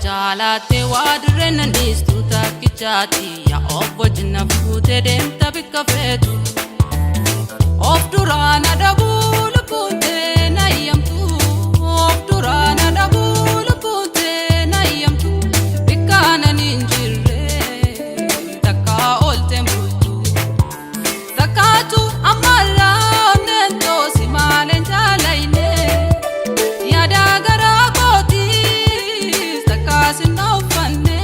Jaalatte waa dirree nan dhiistu takkichaati yaa of wajjin na fuutee deemta bikka feetu. Of duraa na dhabuu lubbuuntee na iyyamtu, of duraa na dhabuu lubbuuntee na iyyamtu, bikka anan hin jirre takka oolteen bultu. Takkaatu ammarraa onneen toosi maaleen jaalayne yaada garaa kootiis takkaas hin uffanne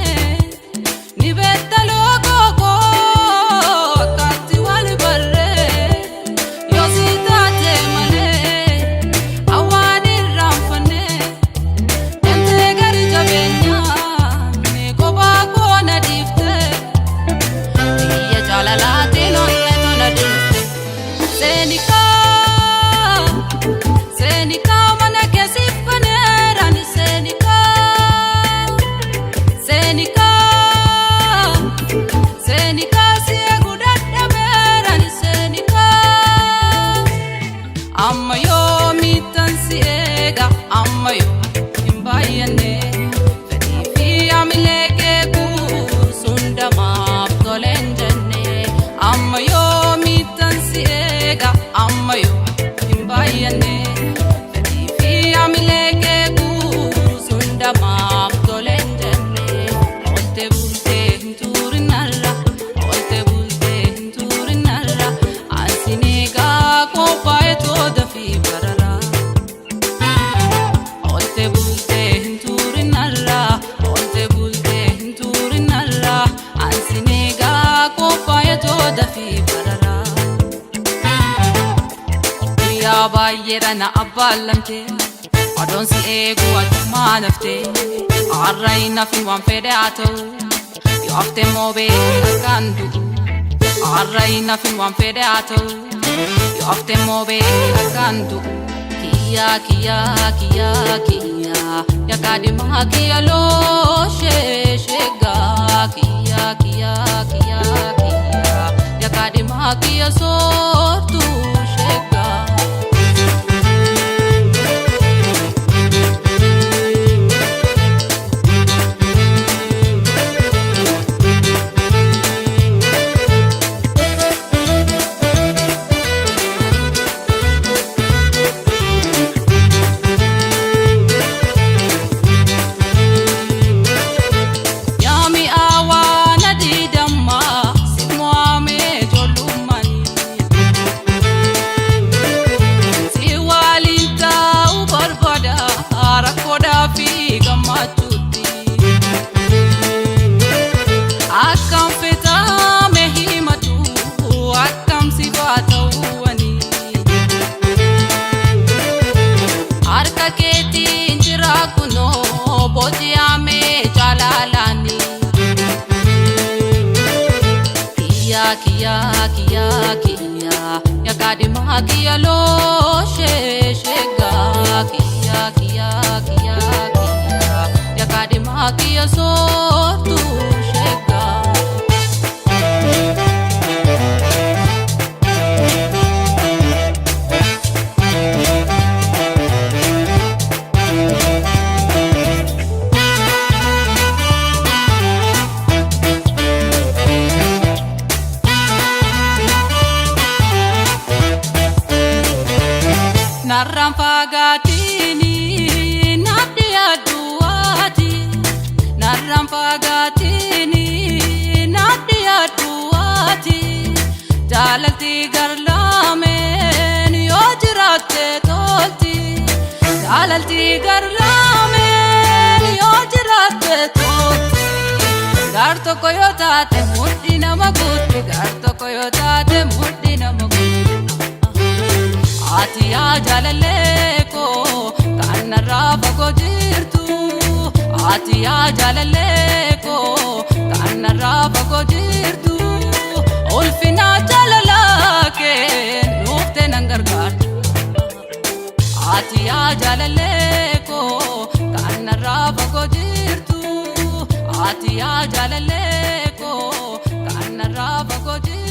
ni beekta loogoo koo akkaatti wal barree yoo si taate malee hawaan irraanfanne deemtee gari jabeenyaa ni kophaa koo na dhiifte biyya jaalalaatiin onnee tona dhiifte. Seenikaa seenikaa mana keessiif baneerani seenikaa seenikaa seenikaa si eeguu dadhabeerani seenikaa amma yoomittan si eega amma yoo hin baay'anne fedhii fi amilee kee kuusuun damaaf toleen jenne amma yoomittan si eega amma yoo hin baay'anne fedhii fi amilee kee kuusuun damaaf toleen jenne. Oolte bultee hin turinarra, oolte bultee hin turinarra, ansin eegaa qophaa'e tooda fi barara. Oolte bultee hin turinarra, oolte bultee hin turinarra, ansin eegaa qophaa'e tooda fi barara. Guyyaa baay'eedha na abbaalamte odoon si eegu achumaa naftee har'a hin hafin waan fedhe haa ta'u yoo hafte immoo beeki akkaan du'u har'a hin hafin waan fedhe haa ta'u yoo hafte immoo beeki akkaan du'u. Kiyyaa kiyyaa kiyyaa kiyyaa yakkaadhimaa kiyya looshee sheegaa kiyyaa kiyyaa kiyyaa kiyyaa yakkaadhimaa kiyya soortuu sheegaa. Yaami awaa na diidammaa si mo'amee ijoollummaanii. Si waliin taa'uu barbaada rakkoodhaa fi gammachuutti. Akkam fetame himatu akkam si baatawwani. Harka keetiin jira kunoo booji'amee jaalalaani. Kiyyaa kiyyaa kiyyaa kiyyaa yakkaadhimaa kiyya looshee sheegaa kiyyaa kiyyaa kiyyaa kiyyaa yakkaadhimaa kiyya soortuu sheegaa. Narraan fagaatini nadhi aduwaati. Narraan fagaatini nadhi aduwaati. Jaalalti garlaameen yoo jiraatte tolti. Jaalalti garlaameen yoo jiraatte tolti. Gar tokko yoo taate mudhii nama guutti. Gar tokko yoo taate mudhii nama guutti. Ati yaa jaalallee koo kan narraa fagoo jirtu. Ati yaa jaalallee koo kan narraa fagoo jirtu. Ulfina jaalalaa kee nuufte nan gargaartu. Ati yaa jaalallee koo kan narraa fagoo jirtu. Ati yaa jaalallee koo kan narraa fagoo jirtu.